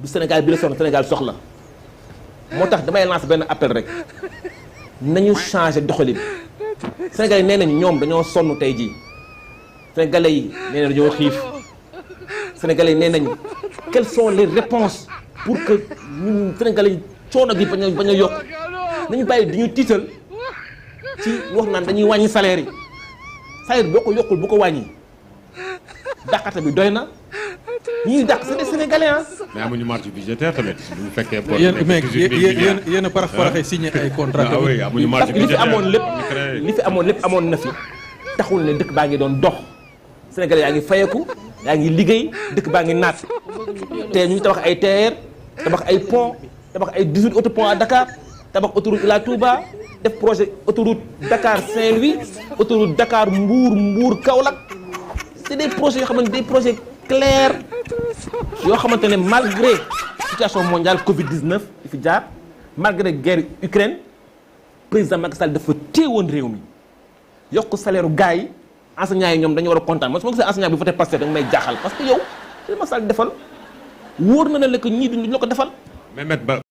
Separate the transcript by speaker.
Speaker 1: du Sénégal bi la soxla Sénégal soxla moo tax damay lancer benn appel rek nañu changer doxalin Sénégalais yi nee nañ ñoom dañoo sonn tey jii Sénégalais yi nee nañ dañoo xiif Sénégalais yi nee nañ quelles sont les réponses pour que ñun Sénégalais yi coono gi bañ a yokk nañu bàyyi di ñu tiital ci wax naan dañuy wàññi salaire yi salaire boo ko yokkul bu ko wàññi dàqate bi doy na ñuy dàq c'est des Sénégalais ah.
Speaker 2: mais amuñu marge budgétaire tamit bu ñu fekkee.
Speaker 3: yéen a parax signé ay contrat.
Speaker 2: ah oui amuñu
Speaker 1: parce
Speaker 2: marge
Speaker 1: que li fi
Speaker 2: budgétaire
Speaker 1: amoon lépp li fi amoon lépp amoon na fi taxul ne dëkk baa ngi doon dox Sénégalais yaa ngi fayeku yaa ngi liggéey dëkk baa ngi naat te ñu ngi tabax ay TER tabax ay pont tabax ay 18 autopont à Dakar tabax autoroute Ila Touba def projet autoroute Dakar Saint-Louis autoroute Dakar Mbour Kaolack c'est des projets yoo xamante ne des projets clairs yoo xamante ne malgré situation mondiale Covid-19 di fi jaar malgré guerre Ukraine président Macky Sall dafa téewoon réew mi yokk salaire u gars yi enseignants yi ñoom dañu war a kontaan man su ma gisee enseignant bi voté Pastef da nga may jaaxal parce que yow li Macky Sall defal wóor na la que ñii duñ la ko defal.
Speaker 2: mais